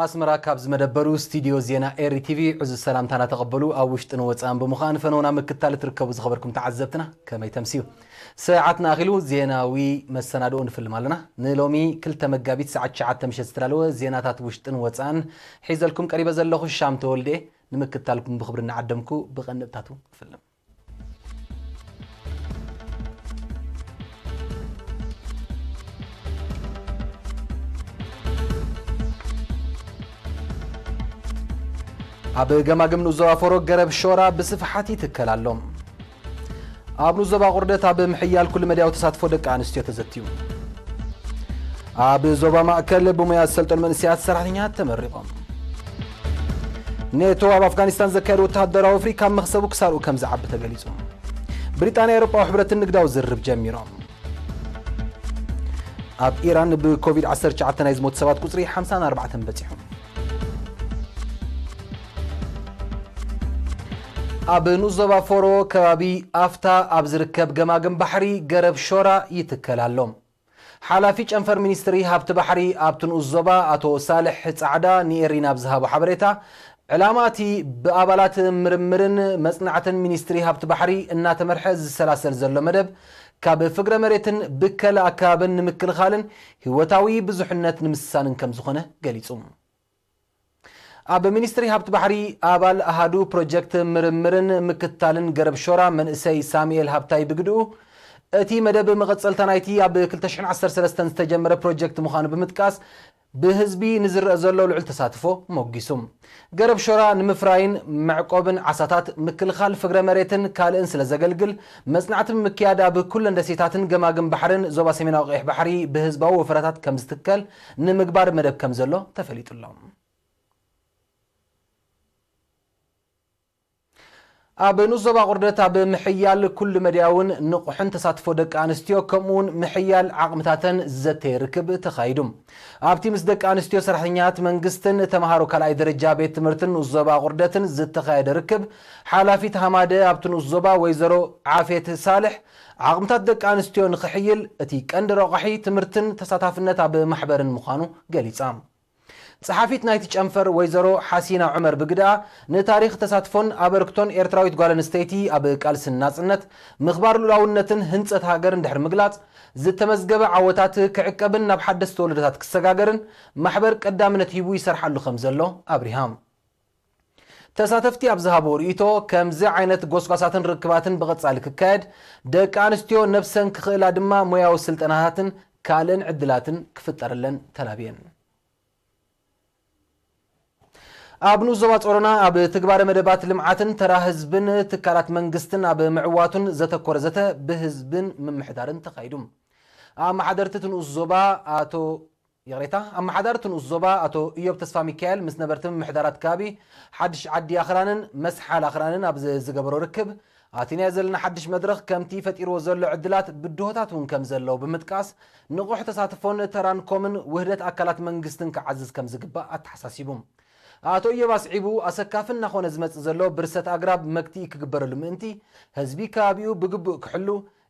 ኣስመራ ካብ ዝመደበሩ ስቱዲዮ ዜና ኤሪ ቲቪ ዕዙዝ ሰላምታና ተቐበሉ። ኣብ ውሽጥን ወጻእን ብምዃን ፈነውና ምክታል እትርከቡ ዝኸበርኩም ተዓዘብትና ከመይ ተምስዩ? ሰዓትና ኣኺሉ ዜናዊ መሰናድኦ ንፍልም ኣለና። ንሎሚ ክልተ መጋቢት ሰዓት ትሽዓተ ምሸት ዝተዳለወ ዜናታት ውሽጥን ወጻእን ሒዘልኩም ቀሪበ ዘለኹ ሻም ተወልደ ንምክታልኩም ብኽብሪ እናዓደምኩ ብቐንድብታቱ እፍልም። ኣብ ገማግም ንኡስ ዞባ ፎሮ ገረብ ሾራ ብስፍሓት ይትከል ኣሎ። ኣብ ንኡስ ዞባ ቁርደት ኣብ ምሕያል ኩሉ መድያዊ ተሳትፎ ደቂ ኣንስትዮ ተዘትዩ። ኣብ ዞባ ማእከል ብሞያ ዝሰልጠኑ መንእሰያት ሰራሕተኛታት ተመሪቖም። ኔቶ ኣብ ኣፍጋኒስታን ዘካየዱ ወተሃደራዊ ወፍሪ ካብ መኽሰቡ ክሳርኡ ከም ዝዓቢ ተገሊጹ። ብሪጣንያ፣ ኤውሮጳዊ ሕብረትን ንግዳዊ ዝርርብ ጀሚሮም። ኣብ ኢራን ብኮቪድ ዓሰርተ ትሽዓተ ናይ ዝሞቱ ሰባት ቁጽሪ ሓምሳን ኣርባዕተን በጺሑ። ኣብ ንኡስ ዞባ ፎሮ ከባቢ ኣፍታ ኣብ ዝርከብ ገማግም ባሕሪ ገረብ ሾራ ይትከል ኣሎ። ሓላፊ ጨንፈር ሚኒስትሪ ሃብቲ ባሕሪ ኣብቲ ንኡስ ዞባ ኣቶ ሳልሕ ጻዕዳ ንኤሪና ኣብ ዝሃቦ ሓበሬታ፣ ዕላማ እቲ ብኣባላት ምርምርን መጽናዕትን ሚኒስትሪ ሃብቲ ባሕሪ እናተመርሐ ዝሰላሰል ዘሎ መደብ፣ ካብ ፍግረ መሬትን ብከላ ኣከባብን ንምክልኻልን ህይወታዊ ብዙሕነት ንምስሳንን ከም ዝኾነ ገሊጹ። ኣብ ሚኒስትሪ ሃብቲ ባሕሪ ኣባል ኣሃዱ ፕሮጀክት ምርምርን ምክትታልን ገረብ ሾራ መንእሰይ ሳሙኤል ሃብታይ ብግድኡ፣ እቲ መደብ መቐጸልታ ናይቲ ኣብ ክልተ ሽሕን ዓሰርተ ሰለስተን ዝተጀመረ ፕሮጀክት ምዃኑ ብምጥቃስ፣ ብህዝቢ ንዝረአ ዘሎ ልዑል ተሳትፎ ሞጊሱ። ገረብ ሾራ ንምፍራይን መዕቆብን ዓሳታት፣ ምክልኻል ፍግረ መሬትን ካልእን ስለ ዘገልግል፣ መጽናዕቲ ብምክያድ ኣብ ኩለን ደሴታትን ገማግም ባሕርን ዞባ ሰሜናዊ ቀይሕ ባሕሪ ብህዝባዊ ወፈራታት ከም ዝትከል ንምግባር መደብ ከም ዘሎ ተፈሊጡ ኣሎ። ኣብ ንኡስ ዞባ ቁርደት ኣብ ምሕያል ኩሉ መድያውን ንቑሕን ተሳትፎ ደቂ ኣንስትዮ፣ ከምኡ እውን ምሕያል ዓቕምታተን ዘተ ርክብ ተኻይዱ። ኣብቲ ምስ ደቂ ኣንስትዮ ሰራሕተኛታት መንግስትን ተምሃሮ ካልኣይ ደረጃ ቤት ትምህርትን ንኡስ ዞባ ቁርደትን ዝተኻየደ ርክብ፣ ሓላፊት ሃማደ ኣብቲ ንኡስ ዞባ ወይዘሮ ዓፌት ሳልሕ፣ ዓቕምታት ደቂ ኣንስትዮ ንኽሕይል እቲ ቀንዲ ረቋሒ ትምህርትን ተሳታፍነት ኣብ ማሕበርን ምዃኑ ገሊጻ። ጸሓፊት ናይቲ ጨንፈር ወይዘሮ ሓሲና ዑመር ብግደኣ፣ ንታሪኽ ተሳትፎን ኣበርክቶን ኤርትራዊት ጓል ኣንስተይቲ ኣብ ቃልሲ ናጽነት፣ ምኽባር ሉዓላውነትን ህንጸት ሃገርን ድሕሪ ምግላጽ፣ ዝተመዝገበ ዓወታት ክዕቀብን ናብ ሓደስቲ ወለዶታት ክሰጋገርን ማሕበር ቀዳምነት ሂቡ ይሰርሓሉ ከም ዘሎ ኣብሪሃ። ተሳተፍቲ ኣብ ዝሃብዎ ርእይቶ፣ ከምዚ ዓይነት ጎስጓሳትን ርክባትን ብቐጻሊ ክካየድ፣ ደቂ ኣንስትዮ ነብሰን ክኽእላ ድማ ሞያዊ ስልጠናታትን ካልእን ዕድላትን ክፍጠረለን ተላብየን። ኣብ ንኡስ ዞባ ጾሮና ኣብ ትግባረ መደባት ልምዓትን ተራ ህዝብን ትካላት መንግስትን ኣብ ምዕዋቱን ዘተኮረ ዘተ ብህዝብን ምምሕዳርን ተኻይዱ። ኣመሓደርቲ እቲ ንኡስ ዞባ ኣቶ፣ ይቕሬታ፣ ኣመሓዳሪ እቲ ንኡስ ዞባ ኣቶ ኢዮብ ተስፋ ሚካኤል ምስ ነበርቲ ምምሕዳራት ከባቢ ሓድሽ ዓዲ ኣኽራንን መስሓል ኣኽራንን ኣብ ዝ-፣ ዝገበሮ ርክብ፣ ኣቲናዮ ዘለና ሓድሽ መድረኽ ከምቲ ፈጢርዎ ዘሎ ዕድላት ብድሆታት እውን ከም ዘለዉ ብምጥቃስ፣ ንቑሕ ተሳትፎን ተራን ኮምን ውህደት ኣካላት መንግስትን ክዓዝዝ ከም ዝግባእ ኣተሓሳሲቡ። ኣቶ ኢዮብ ኣስዒቡ፣ ኣሰካፊ እናኾነ ዝመጽእ ዘሎ ብርሰት ኣግራብ መግትኢ ክግበረሉ ምእንቲ፣ ህዝቢ ከባቢኡ ብግቡእ ክሕሉ፣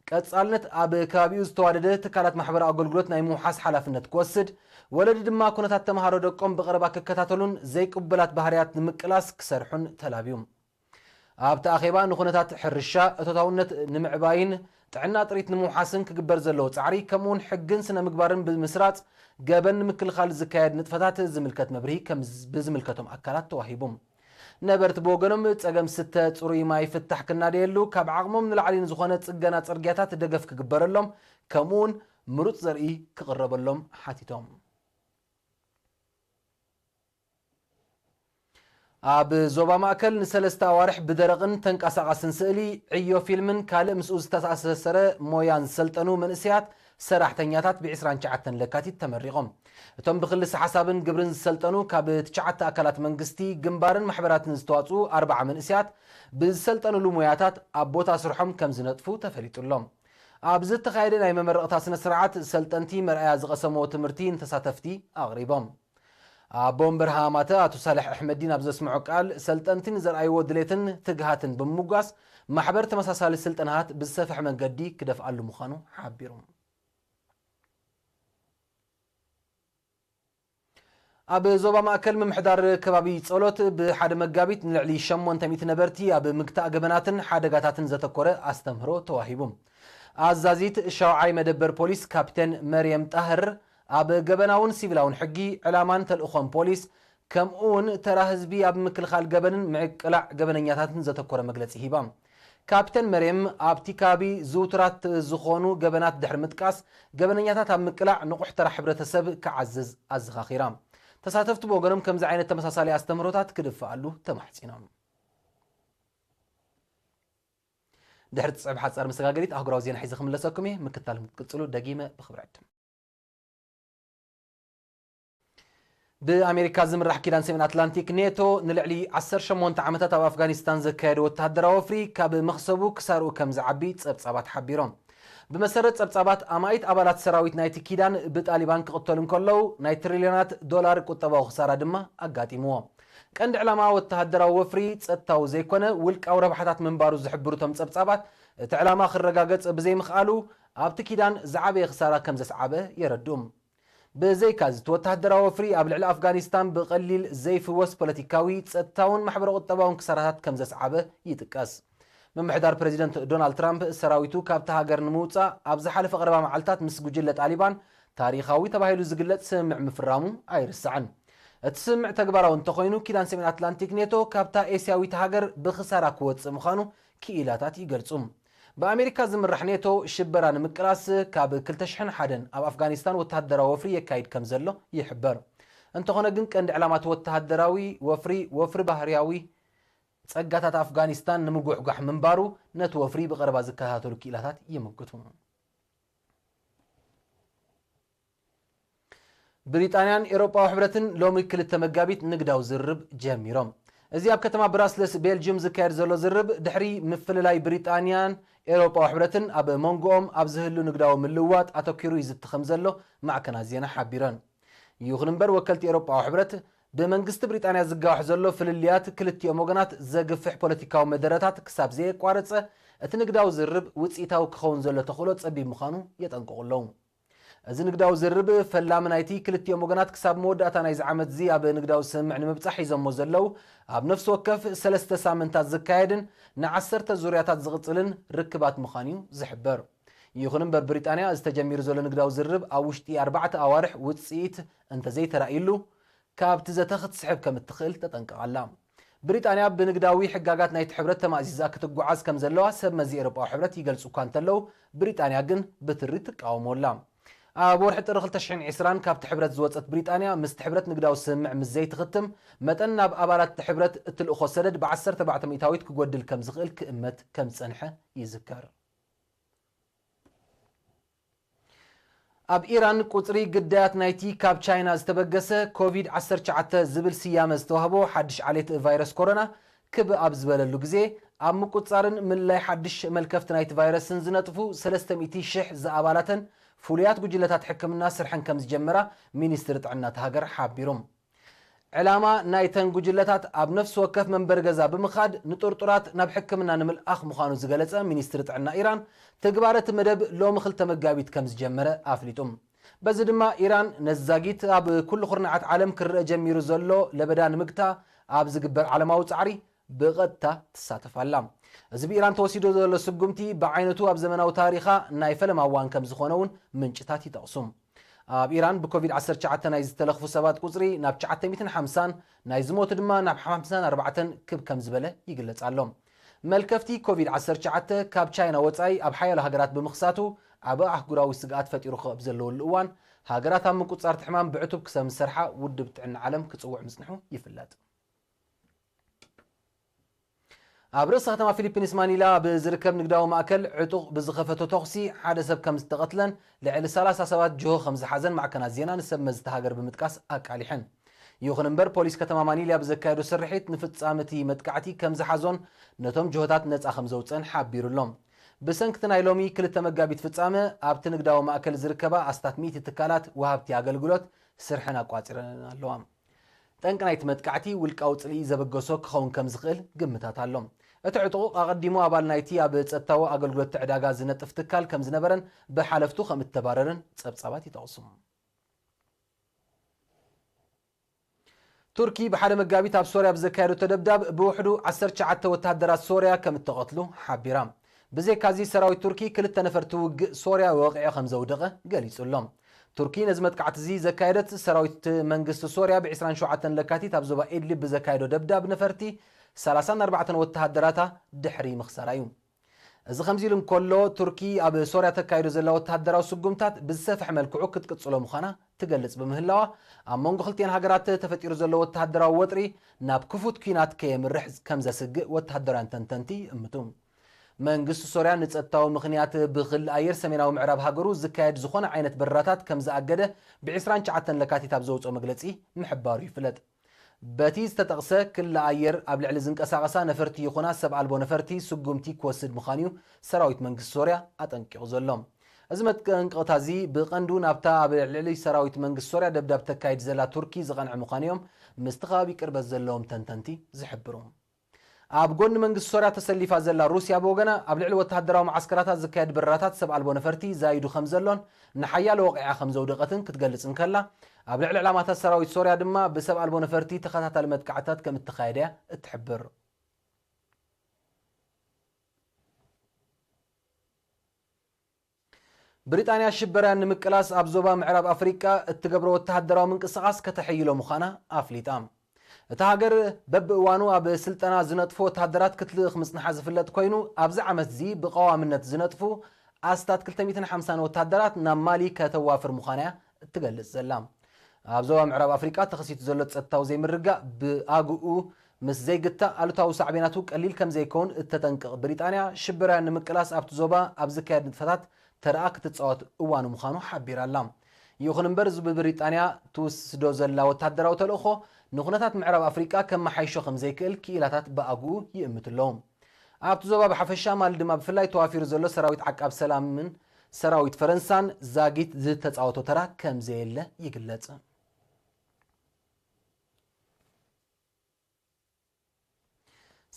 ቀጻልነት ኣብ ከባቢኡ ዝተዋደደ ትካላት ማሕበራዊ ኣገልግሎት ናይ ምውሓስ ሓላፍነት ክወስድ፣ ወለዲ ድማ ኩነታት ተምሃሮ ደቆም ብቐረባ ክከታተሉን ዘይቅቡላት ባህርያት ንምቅላስ ክሰርሑን ተላብዩ። ኣብቲ ኣኼባ ንኹነታት ሕርሻ፣ እቶታውነት ንምዕባይን ጥዕና ጥሪት ንምውሓስን ክግበር ዘለዎ ጻዕሪ፣ ከምኡውን ሕግን ስነ ምግባርን ብምስራጽ ገበን ንምክልኻል ዝካየድ ንጥፈታት ዝምልከት መብርሂ ከም ዝ-፣ ብዝምልከቶም ኣካላት ተዋሂቡ። ነበርቲ ብወገኖም፣ ጸገም ስተ ጽሩይ ማይ ፍታሕ ክናደየሉ፣ ካብ ዓቕሞም ንላዕሊ ንዝኾነ ጽገና ጽርግያታት ደገፍ ክግበረሎም፣ ከምኡውን ምሩጽ ዘርኢ ክቕረበሎም ሓቲቶም። ኣብ ዞባ ማእከል ንሰለስተ ኣዋርሕ ብደረቕን ተንቀሳቓስን ስእሊ፣ ዕዮ ፊልምን ካልእ ምስኡ ዝተኣሳሰረ ሞያን ዝሰልጠኑ መንእሰያት ሰራሕተኛታት ብ ዕስራን ትሽዓተን ለካቲት ተመሪቖም። እቶም ብክልሰ ሓሳብን ግብርን ዝሰልጠኑ ካብ ትሽዓተ ኣካላት መንግስቲ፣ ግንባርን ማሕበራትን ዝተዋጽኡ ኣርብዓ መንእሰያት ብዝሰልጠኑሉ ሞያታት ኣብ ቦታ ስርሖም ከም ዝነጥፉ ተፈሊጡ ኣሎ። ኣብ ዝተኻየደ ናይ መመረቕታ ስነ ስርዓት፣ ሰልጠንቲ መርኣያ ዝቐሰምዎ ትምህርቲ ንተሳተፍቲ ኣቕሪቦም። ኣቦ ወንበር ሃማተ ኣቶ ሳልሕ ኣሕመዲን ኣብ ዘስምዖ ቃል፣ ሰልጠንቲ ንዘርኣይዎ ድሌትን ትግሃትን ብምምጓስ፣ ማሕበር ተመሳሳሊ ስልጠናታት ብዝሰፍሐ መንገዲ ክደፍኣሉ ምዃኑ ሓቢሩ። ኣብ ዞባ ማእከል ምምሕዳር ከባቢ ጸሎት ብሓደ መጋቢት ንልዕሊ ሸሞንተ ሚእቲ ነበርቲ ኣብ ምግታእ ገበናትን ሓደጋታትን ዘተኮረ ኣስተምህሮ ተዋሂቡ። ኣዛዚት ሻውዓይ መደበር ፖሊስ ካፕቴን መርየም ጣህር ኣብ ገበናውን ሲቪላውን ሕጊ፣ ዕላማን ተልእኾን ፖሊስ፣ ከምኡውን ተራ ህዝቢ ኣብ ምክልኻል ገበንን ምዕቅላዕ ገበነኛታትን ዘተኮረ መግለጺ ሂባ። ካፕቴን መርየም ኣብቲ ከባቢ ዝውቱራት ዝኾኑ ገበናት ድሕሪ ምጥቃስ፣ ገበነኛታት ኣብ ምቅላዕ ንቑሕ ተራ ሕብረተሰብ ክዓዝዝ ኣዘኻኺራ። ተሳተፍቲ ብወገኖም ከምዚ ዓይነት ተመሳሳሊ ኣስተምህሮታት ክድፍኣሉ ተማሕጺኖም። ድሕሪ ትጽዕብ ሓጻር መሰጋገሪት ኣህጉራዊ ዜና ሒዘ ክምለሰኩም እየ። ምክታል ክትቅጽሉ ደጊመ ብኽብሪ ዕድም። ብኣሜሪካ ዝምራሕ ኪዳን ሰሜን ኣትላንቲክ ኔቶ ንልዕሊ ዓሰርተ ሸሞንተ ዓመታት ኣብ ኣፍጋኒስታን ዘካየዶ ወተሃደራዊ ወፍሪ ካብ መኽሰቡ ክሳርኡ ከም ዝዓቢ ጸብጻባት ሓቢሮም። ብመሰረት ጸብጻባት፣ ኣማኢት ኣባላት ሰራዊት ናይቲ ኪዳን ብጣሊባን ክቕተሉ እንከለዉ፣ ናይ ትሪልዮናት ዶላር ቁጠባዊ ክሳራ ድማ ኣጋጢምዎ። ቀንዲ ዕላማ ወተሃደራዊ ወፍሪ ጸጥታዊ ዘይኮነ፣ ውልቃዊ ረብሓታት ምንባሩ ዝሕብሩ እቶም ጸብጻባት፣ እቲ ዕላማ ክረጋገጽ ብዘይምኽኣሉ፣ ኣብቲ ኪዳን ዝዓበየ ክሳራ ከም ዘስዓበ የረድኡ። ብዘይካዚ፣ እቲ ወተሃደራዊ ወፍሪ ኣብ ልዕሊ ኣፍጋኒስታን ብቐሊል ዘይፍወስ ፖለቲካዊ፣ ጸጥታውን ማሕበረ-ቁጠባውን ክሳራታት ከም ዘስዓበ ይጥቀስ። ምምሕዳር ፕረዚደንት ዶናልድ ትራምፕ፣ ሰራዊቱ ካብታ ሃገር ንምውጻእ ኣብ ዝሓለፈ ቀረባ መዓልታት ምስ ጉጅለ ጣሊባን ታሪኻዊ ተባሂሉ ዝግለጽ ስምምዕ ምፍራሙ ኣይርሳዕን። እቲ ስምምዕ ተግባራዊ እንተኾይኑ፣ ኪዳን ሰሜን ኣትላንቲክ ኔቶ ካብታ ኤስያዊት ሃገር ብኽሳራ ክወጽእ ምዃኑ ክኢላታት ይገልጹ። ብኣሜሪካ ዝምራሕ ኔቶ ሽበራ ንምቅላስ ካብ ክልተ ሽሕን ሓደን ኣብ ኣፍጋኒስታን ወተሃደራዊ ወፍሪ የካይድ ከም ዘሎ ይሕበር። እንተኾነ ግን፣ ቀንዲ ዕላማ እቲ ወተሃደራዊ ወፍሪ፣ ወፍሪ ባህርያዊ ጸጋታት ኣፍጋኒስታን ንምጉሕጓሕ ምንባሩ ነቲ ወፍሪ ብቐረባ ዝከታተሉ ክኢላታት ይምግቱ። ብሪጣንያን ኤውሮጳዊ ሕብረትን ሎሚ ክልተ መጋቢት ንግዳዊ ዝርርብ ጀሚሮም። እዚ ኣብ ከተማ ብራስለስ ቤልጅዩም ዝካየድ ዘሎ ዝርርብ፣ ድሕሪ ምፍልላይ ብሪጣንያን ኤውሮጳዊ ሕብረትን ኣብ መንጎኦም ኣብ ዝህሉ ንግዳዊ ምልውዋጥ ኣተኲሩ ይዝቲ ከም ዘሎ ማዕከናት ዜና ሓቢረን። ይኹን እምበር፣ ወከልቲ ኤውሮጳዊ ሕብረት፣ ብመንግስቲ ብሪጣንያ ዝጋዋሕ ዘሎ ፍልልያት ክልቲኦም ወገናት ዘግፍሕ ፖለቲካዊ መደረታት ክሳብ ዘየቋረጸ፣ እቲ ንግዳዊ ዝርርብ ውጽኢታዊ ክኸውን ዘሎ ተኽእሎ ጸቢብ ምዃኑ የጠንቅቑ ኣለዉ። እዚ ንግዳዊ ዝርርብ፣ ፈላሚ ናይቲ ክልቲኦም ወገናት ክሳብ መወዳእታ ናይዚ ዓመት እዚ ኣብ ንግዳዊ ስምምዕ ንምብጻሕ ሒዞሞ ዘለዉ፣ ኣብ ነፍሲ ወከፍ ሰለስተ ሳምንታት ዝካየድን ንዓሰርተ ዙርያታት ዝቕጽልን ርክባት ምዃኑ እዩ ዝሕበር። ይኹን እምበር፣ ብሪጣንያ እዚ ተጀሚሩ ዘሎ ንግዳዊ ዝርርብ ኣብ ውሽጢ ኣርባዕተ ኣዋርሕ ውጽኢት እንተዘይተራእዩሉ፣ ካብቲ ዘተ ክትስሕብ ከም እትኽእል ተጠንቅቕ ኣላ። ብሪጣንያ ብንግዳዊ ሕጋጋት ናይቲ ሕብረት ተማእዚዛ ክትጓዓዝ ከም ዘለዋ ሰብ መዚ ኤውሮጳዊ ሕብረት ይገልጹ እኳ እንተለዉ፣ ብሪጣንያ ግን ብትሪ ትቃወሞ ኣላ። ኣብ ወርሒ ጥሪ ክልተ ሽሕን ዕስራን ካብቲ ሕብረት ዝወጸት ብሪጣንያ፣ ምስቲ ሕብረት ንግዳዊ ስምምዕ ምስ ዘይትኽትም፣ መጠን ናብ ኣባላት እቲ ሕብረት እትልእኾ ሰደድ ብዓሰርተ ኣርባዕተ ሚእታዊት ክጎድል ከም ዝኽእል ክእመት ከም ዝጸንሐ ይዝከር። ኣብ ኢራን፣ ቁጽሪ ግዳያት ናይቲ ካብ ቻይና ዝተበገሰ ኮቪድ ዓሰርተ ትሽዓተ ዝብል ስያመ ዝተዋህቦ ሓድሽ ዓሌት ቫይረስ ኮሮና ክብ ኣብ ዝበለሉ ግዜ፣ ኣብ ምቁጽጻርን ምልላይ ሓድሽ መልከፍቲ ናይቲ ቫይረስን ዝነጥፉ ሰለስተ ሚእቲ ሽሕ ዝኣባላተን ፍሉያት ጉጅለታት ሕክምና ስርሐን ከም ዝጀመራ ሚኒስትሪ ጥዕና እታ ሃገር ሓቢሩ። ዕላማ ናይተን ጉጅለታት ኣብ ነፍሲ ወከፍ መንበሪ ገዛ ብምኻድ ንጥርጡራት ናብ ሕክምና ንምልኣኽ ምዃኑ ዝገለጸ ሚኒስትሪ ጥዕና ኢራን፣ ትግባረ እቲ መደብ ሎሚ ክልተ መጋቢት ከም ዝጀመረ ኣፍሊጡ። በዚ ድማ፣ ኢራን ነዚ ዛጊት ኣብ ኩሉ ኩርናዓት ዓለም ክረአ ጀሚሩ ዘሎ ለበዳ ንምግታ ኣብ ዝግበር ዓለማዊ ጻዕሪ ብቐጥታ ትሳተፍ ኣላ። እዚ ብኢራን ተወሲዱ ዘሎ ስጉምቲ፣ ብዓይነቱ ኣብ ዘመናዊ ታሪኻ ናይ ፈለማ እዋን ከም ዝኾነ እውን ምንጭታት ይጠቕሱ። ኣብ ኢራን ብኮቪድ ዓሰርተ ትሽዓተ ናይ ዝተለኽፉ ሰባት ቁጽሪ ናብ ትሽዓተ ሚእትን ሓምሳን፣ ናይ ዝሞቱ ድማ ናብ ሓምሳን ኣርባዕተን ክብ ከም ዝበለ ይግለጽ ኣሎ። መልከፍቲ ኮቪድ ዓሰርተ ትሽዓተ ካብ ቻይና ወጻኢ ኣብ ሓያሎ ሃገራት ብምኽሳቱ፣ ዓቢ ኣህጉራዊ ስግኣት ፈጢሩ ኣብ ዘለወሉ እዋን፣ ሃገራት ኣብ ምቁጽጻር እቲ ሕማም ብዕቱብ ክሰብ ዝሰርሓ ውድብ ጥዕና ዓለም ክጽውዕ ምጽንሑ ይፍለጥ። ኣብ ርእሲ ከተማ ፊሊፒንስ ማኒላ ኣብ ዝርከብ ንግዳዊ ማእከል ዕጡቕ ብዝኸፈቶ ተኹሲ ሓደ ሰብ ከም ዝተቐትለን ልዕሊ ሰላሳ ሰባት ጅሆ ከም ዝሓዘን ማዕከናት ዜና ንሰብ መዚ እታ ሃገር ብምጥቃስ ኣቃሊሐን። ይኹን እምበር፣ ፖሊስ ከተማ ማኒላ ብዘካየዶ ስርሒት ንፍጻመ እቲ መጥቃዕቲ ከም ዝሓዞን ነቶም ጅሆታት ነጻ ከም ዘውጸን ሓቢሩ ኣሎ። ብሰንኪ እቲ ናይ ሎሚ ክልተ መጋቢት ፍጻመ፣ ኣብቲ ንግዳዊ ማእከል ዝርከባ ኣስታት ሚእቲ ትካላት ወሃብቲ ኣገልግሎት ስርሐን ኣቋጺረን ኣለዋ። ጠንቂ ናይቲ መጥቃዕቲ ውልቃዊ ጽልኢ ዘበገሶ ክኸውን ከም ዝኽእል ግምታት ኣሎ። እቲ ዕጡቕ ኣቐዲሙ ኣባል ናይቲ ኣብ ጸጥታዊ ኣገልግሎት ዕዳጋ ዝነጥፍ ትካል ከም ዝነበረን ብሓለፍቱ ከም እተባረረን ጸብጻባት ይጠቕሱ። ቱርኪ ብሓደ መጋቢት ኣብ ሶርያ ብዘካየደቶ ደብዳብ ብውሕዱ ዓሰርተ ትሽዓተ ወተሃደራት ሶርያ ከም እተቐትሉ ሓቢራ። ብዘይካዚ ሰራዊት ቱርኪ ክልተ ነፈርቲ ውግእ ሶርያ ወቒዑ ከም ዘውደቐ ገሊጹ ኣሎ። ቱርኪ ነዚ መጥቃዕቲ እዚ ዘካየደት ሰራዊት መንግስቲ ሶርያ ብ ዕስራን ሸውዓተን ለካቲት ኣብ ዞባ ኢድሊብ ብዘካየዶ ደብዳብ ነፈርቲ ሰላሳን ኣርባዕተን ወተሃደራታ ድሕሪ ምኽሳራ እዩ። እዚ ከምዚ ኢሉ እንከሎ፣ ቱርኪ ኣብ ሶርያ ተካይዶ ዘላ ወተሃደራዊ ስጉምታት ብዝሰፍሐ መልክዑ ክትቅጽሎ ምዃና ትገልጽ ብምህላዋ፣ ኣብ መንጎ ክልቲኤን ሃገራት ተፈጢሩ ዘሎ ወተሃደራዊ ወጥሪ ናብ ክፉት ኲናት ከየምርሕ ከም ዘስግእ ወተሃደራውያን ተንተንቲ ይእምቱ። መንግስቲ ሶርያ ንጸጥታዊ ምኽንያት ብክሊ ኣየር ሰሜናዊ ምዕራብ ሃገሩ ዝካየድ ዝኾነ ዓይነት በረራታት ከም ዝኣገደ ብ ዕስራን ትሽዓተን ለካቲት ኣብ ዘውጽኦ መግለጺ ምሕባሩ ይፍለጥ። በቲ ዝተጠቕሰ ክሊ ኣየር ኣብ ልዕሊ ዝንቀሳቐሳ ነፈርቲ ይኹና ሰብ ኣልቦ ነፈርቲ ስጉምቲ ክወስድ ምዃኑ እዩ ሰራዊት መንግስቲ ሶርያ ኣጠንቂቑ ዘሎ። እዚ መጠንቀቕታ እዚ ብቐንዱ ናብታ ኣብ ልዕሊ ሰራዊት መንግስቲ ሶርያ ደብዳብ ተካይድ ዘላ ቱርኪ ዝቐንዐ ምዃኑ እዮም ምስቲ ከባቢ ቅርበት ዘለዎም ተንተንቲ ዝሕብሩ። ኣብ ጎኒ መንግስቲ ሶርያ ተሰሊፋ ዘላ ሩስያ ብወገና ኣብ ልዕሊ ወተሃደራዊ መዓስከራታት ዝካየድ በረራታት ሰብ ኣልቦ ነፈርቲ ዛይዱ ከም ዘሎን ንሓያሎ ወቒዓ ከም ዘውደቐትን ክትገልጽ እንከላ፣ ኣብ ልዕሊ ዕላማታት ሰራዊት ሶርያ ድማ ብሰብ ኣልቦ ነፈርቲ ተኸታታሊ መጥቃዕትታት ከም እተኻየደ እያ እትሕብር። ብሪጣንያ ሽበራ ንምቅላስ ኣብ ዞባ ምዕራብ ኣፍሪቃ እትገብሮ ወተሃደራዊ ምንቅስቓስ ከተሐይሎ ምዃና ኣፍሊጣ። እታ ሃገር በብእዋኑ ኣብ ስልጠና ዝነጥፉ ወተሃደራት ክትልእኽ ምጽንሓ ዝፍለጥ ኮይኑ፣ ኣብዚ ዓመት እዚ ብቐዋምነት ዝነጥፉ ኣስታት ክልተ ሚእትን ሓምሳን ወተሃደራት ናብ ማሊ ከተዋፍር ምዃና እያ እትገልጽ ዘላ። ኣብ ዞባ ምዕራብ ኣፍሪቃ ተኸሲቱ ዘሎ ጸጥታዊ ዘይምርግጋእ ብኣግኡ ምስ ዘይግታእ ኣሉታዊ ሳዕቤናቱ ቀሊል ከም ዘይከውን እተጠንቅቕ ብሪጣንያ፣ ሽበራ ንምቅላስ ኣብቲ ዞባ ኣብ ዝካየድ ንጥፈታት ተረኣ ክትጻወት እዋኑ ምዃኑ ሓቢራ ኣላ። ይኹን እምበር፣ እዚ ብብሪጣንያ ትውስዶ ዘላ ወተሃደራዊ ተልእኾ ንኹነታት ምዕራብ ኣፍሪቃ ከመሓይሾ ከም ዘይክእል ክኢላታት ብኣግኡ ይእምቱ ኣለዉ። ኣብቲ ዞባ ብሓፈሻ፣ ማሊ ድማ ብፍላይ፣ ተዋፊሩ ዘሎ ሰራዊት ዓቃብ ሰላምን ሰራዊት ፈረንሳን ዛጊት ዝተጻወቶ ተራ ከም ዘየለ ይግለጽ።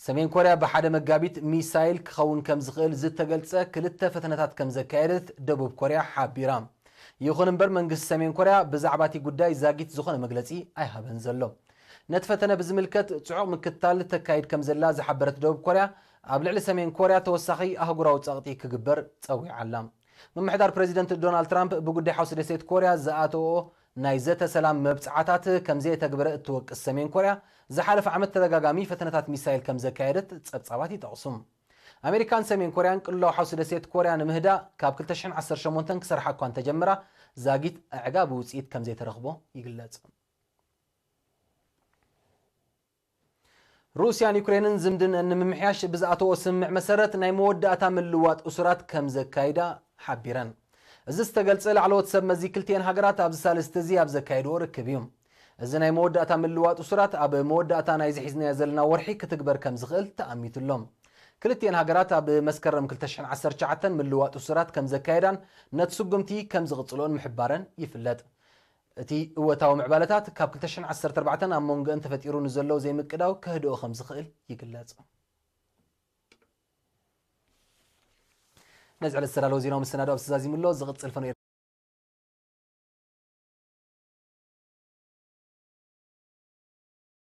ሰሜን ኮርያ ብሓደ መጋቢት ሚሳይል ክኸውን ከም ዝኽእል ዝተገልጸ ክልተ ፈተነታት ከም ዘካየደት ደቡብ ኮርያ ሓቢራ። ይኹን እምበር፣ መንግስቲ ሰሜን ኮርያ ብዛዕባ እቲ ጉዳይ ዛጊት ዝኾነ መግለጺ ኣይሃበን ዘሎ። ነቲ ፈተነ ብዝምልከት ጽዑቕ ምክትታል ተካይድ ከም ዘላ ዝሓበረት ደቡብ ኮርያ፣ ኣብ ልዕሊ ሰሜን ኮርያ ተወሳኺ ኣህጉራዊ ጸቕጢ ክግበር ጸዊዓ ኣላ። ምምሕዳር ፕረዚደንት ዶናልድ ትራምፕ ብጉዳይ ሓውሲ ደሴት ኮርያ ዝኣተዎ ናይ ዘተ ሰላም መብጽዓታት ከም ዘየተግበረ እትወቅስ ሰሜን ኮርያ፣ ዝሓለፈ ዓመት ተደጋጋሚ ፈተነታት ሚሳይል ከም ዘካየደት ጸብጻባት ይጠቕሱ። ኣሜሪካን ሰሜን ኮርያን ቅልውላው ሓውሲ ደሴት ኮርያ ንምህዳእ ካብ ክልተ ሽሕን ዓሰርተ ሸሞንተን ክሰርሓ እኳ እንተጀመራ፣ ዛጊት ኣዕጋቢ ውጽኢት ከም ዘይተረኽቦ ይግለጽ። ሩስያን ዩክሬንን ዝምድነን ንምምሕያሽ ብዝኣተዎ ስምምዕ መሰረት ናይ መወዳእታ ምልዋጥ እሱራት ከም ዘካይዳ ሓቢረን። እዚ ዝተገልጸ ላዕለዎት ሰብ መዚ ክልቲኤን ሃገራት ኣብዚ ሳልስቲ እዚ ኣብ ዘካየድዎ ርክብ እዩ። እዚ ናይ መወዳእታ ምልዋጥ እሱራት ኣብ መወዳእታ ናይዚ ሒዝናዮ ዘለና ወርሒ ክትግበር ከም ዝኽእል ተኣሚቱ ኣሎ። ክልቲኤን ሃገራት ኣብ መስከረም ክልተ ሽሕን ዓሰርተ ትሽዓተን ምልዋጥ እሱራት ከም ዘካየዳን ነቲ ስጉምቲ ከም ዝቕጽልኦን ምሕባረን ይፍለጥ። እቲ እወታዊ ምዕባለታት ካብ ክልተ ሽሕን ዓሰርተ ኣርባዕተን ኣብ መንጎአን ተፈጢሩ ንዘሎ ዘይምቅዳው ከህድኦ ከም ዝኽእል ይግለጽ። ነዚ ዕለት ዝተዳለወ ዜናዊ መሰናዶ ኣብዚ ተዛዚሙ ኣሎ። ዝቕጽል ፈነው